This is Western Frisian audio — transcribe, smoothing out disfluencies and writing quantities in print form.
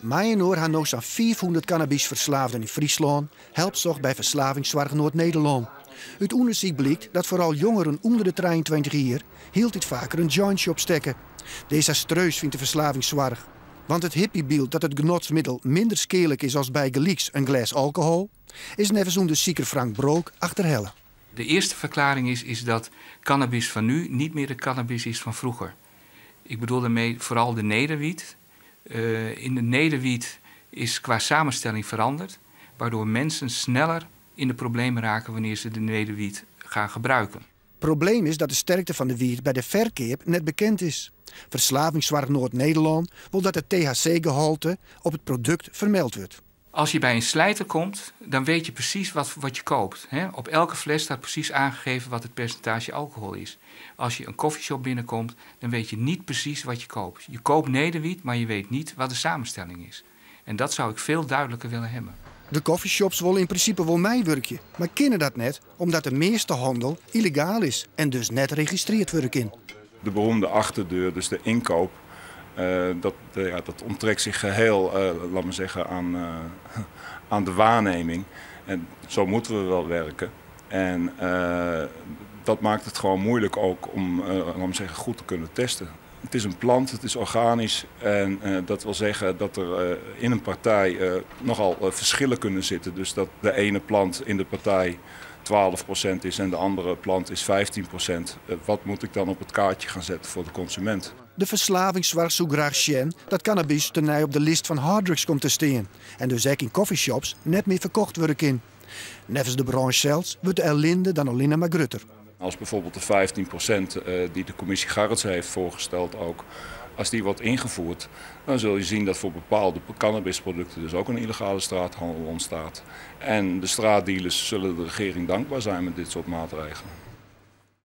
Mei-inoar ha no sa'n 500 cannabisferslaafden yn Fryslân help socht by Ferslavingssoarch Noard-Nederlân. Ut ûndersyk blykt dat foaral jongeren ûnder de 23 jier hieltyd faker in jointsje opstekke. Desastreus, fynt de ferslavingssoarch. Want it hippiebyld dat it genotsmiddel minder skealik is as bygelyks in glês alkohol, is neffens ûndersiker Frank Brook achterhelle. De eerste verklaring is dat cannabis van nu niet meer de cannabis is van vroeger. Ik bedoel daarmee vooral de nederwiet. In de nederwiet is qua samenstelling veranderd, waardoor mensen sneller in de problemen raken wanneer ze de nederwiet gaan gebruiken. Probleem is dat de sterkte fan de wiet by de ferkeap net bekend is. Ferslavingssoarch Noard-Nederlân wol dat it THC-gehalte op it produkt fermeld wurdt. Als je bij een slijter komt, dan weet je precies wat je koopt. Hè? Op elke fles staat precies aangegeven wat het percentage alcohol is. Als je een coffeeshop binnenkomt, dan weet je niet precies wat je koopt. Je koopt nederwiet, maar je weet niet wat de samenstelling is. En dat zou ik veel duidelijker willen hebben. De coffeeshops wolle yn prinsipe wol meiwurkje, mar kinne dat net omdat de measte hannel yllegaal is en dus net registrearre wurde kin. De beroemde achterdeur, dus de inkoop, ja, dat onttrekt zich geheel, laat maar zeggen, aan de waarneming. En zo moeten we wel werken. En dat maakt het gewoon moeilijk ook om, laat maar zeggen, goed te kunnen testen. Het is een plant, het is organisch en dat wil zeggen dat er in een partij nogal verschillen kunnen zitten. Dus dat de ene plant in de partij 12% is en de andere plant is 15%. Wat moet ik dan op het kaartje gaan zetten voor de consument? De ferslavingssoarch soe graach sjen dat cannabis tenei op de list fan harddrugs komt te stean en dus ek yn coffeeshops net mear ferkocht wurde kin. Neffens de branche sels wurdt de ellinde dan allinne mar grutter. Als bijvoorbeeld de 15% die de commissie Garretsen heeft voorgesteld ook, als die wordt ingevoerd, dan zul je zien dat voor bepaalde cannabisproducten dus ook een illegale straathandel ontstaat. En de straatdealers zullen de regering dankbaar zijn met dit soort maatregelen.